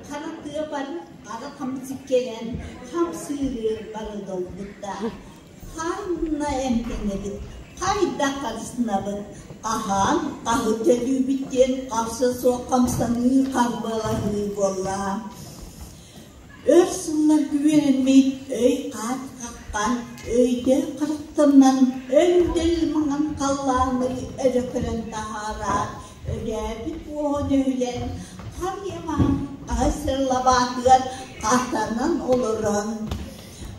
Хара тыа бары хара хамсык кэлэн хамсыыры бары долгутта. Ханна эмтэнэбит, хайдах харыстанабыт, хаһан хаһы төлүүбүт диэн харса суох хамсаныы харбыалаһыы буолла. Өр сылларга үөрэммит өй хаат хаххан, өйдөөх харахтарынан өндөл маҥан халлааны өрө көрөн таһаараат, Өлөөбүт уоһун өһүлэн, харыйа маһын хаһыс лабаатыгар хатанан олорон,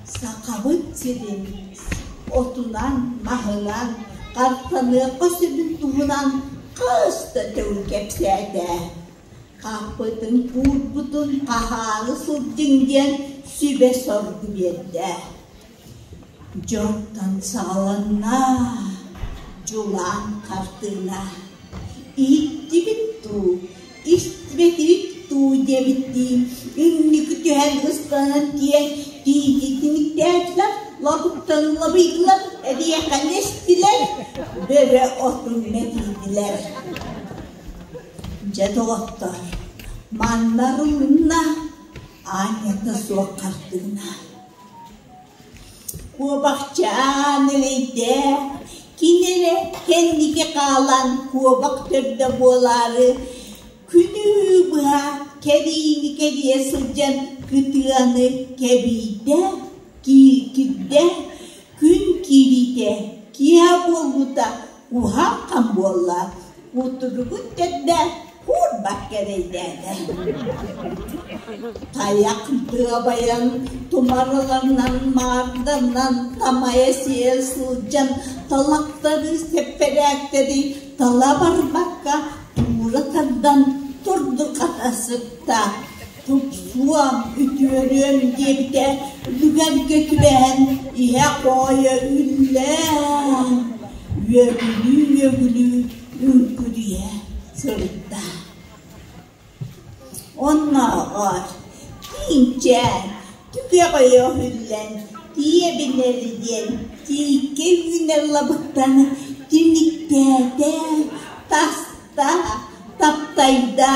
Сахабыт сирин отунан, маһынан хартаныахха сөбүн туһунан хас да төгүл кэпсээтэ. Хаппытын, куурбутун хаһаары сылдьыҥ диэн сүбэ-соргу биэрдэ. Дьонтон саҕаланна дьулаан хартыына. Иһиттибит дуу, истибэтибит дуу диэбиттии инники түһэн ыстанан тиийэн тиийди тиниктээтилэр, лабыктан лабыйдылар, эриэхэни эстилэр, бөрө отун мэтийдилэр. Дьэ доҕоттор, манна арылынна аанньата суох хартыына. Куобахчаан эрэйдээх, кини эрэ кэнники хаалан куобах төрдө буолаары күнү быһа кэриини кэрийэ сылдьан кытыаны кэбийдэ, киирдэ, күн киириитэ киэһэ буолбута уһаан буолла, кутуругун төрдө куурбакка эрэйдээтэ. Тайах дыабайан, тумарыланан, маарданан, тамайа сиэ сылдьан, талахтары, сэппэрээктэри тала барбакка туура тардан турдурҕата сытта. Тупсуом, үтүөрүөм диэбитэ үлүгэргэ түбэһэн иһэ-хоойо үллээн, үөгүлүү-үөгүлүү үҥкүрүйэ сырытта. Оннооҕор тииҥчээн, түгэх өйө өһүллэн, тиийэбинэр диэн тииккэ үүнэр лабыктан тиниктээтэ, таста, таптайда,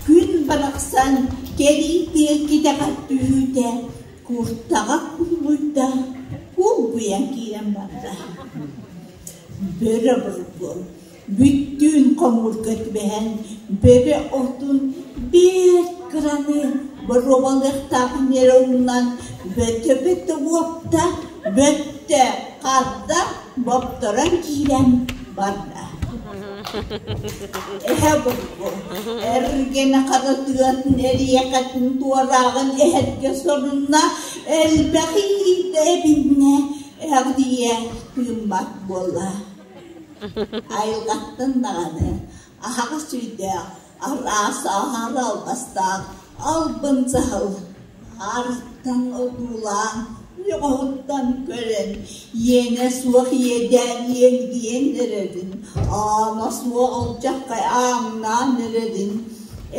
күн барахсан кэрии тыа кэтэҕэр түһүүтэ, куртаҕа куллуйда, кулгуйан киирэн барда. Бөрө бургун бүттүүн хомуурга түбэһэн, бөрө отун бэрт кыраны боруобалыахтаах миэрэ уунан бөтө-бөтө уопта, бөттө, харда бопторон киирэн барда. Эһэ бургу эргэнэ хара тыатын эриэхэтин туорааҕын эһэргэ сорунна, элбэх иитэ эбиннэ, эҕдийэ тыыммат буолла. Айылҕаттан даҕаны аһаҕас өйдөөх, араас аһара албастаах албын саһыл аарыттан одуулаан, уйаҕаһыттан көрөн, иэнэ суох иэдээн иэндийэн эрэрин, аана суох алдьархай ааҥнаан эрэрин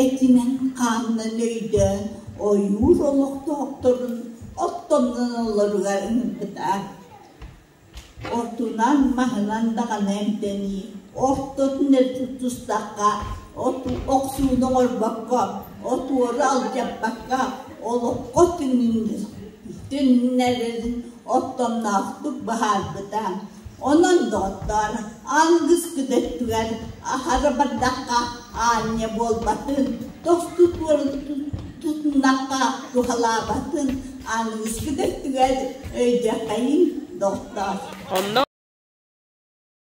этинэн-хаанынан өйдөөн ойуур олохтоохторун оттомноноллоругар ыҥырбыта. Отунан, маһынан даҕаны эмтэнии, ортотун эрэ тутустахха, охсууну оҥорбокко, отуору алдьаппакка, олоххо төнүннэрэрин оттомноохтук быһаарбыта. Онон, доҕоттоор, аныгыскы да өттүгэр аһара бардахха аанньа буолбатын, тосту туора тутуннахха туһалаабатын, аныгыскы да өттүгэр өйдүөххэйиҥ, доҕоттоор. Онно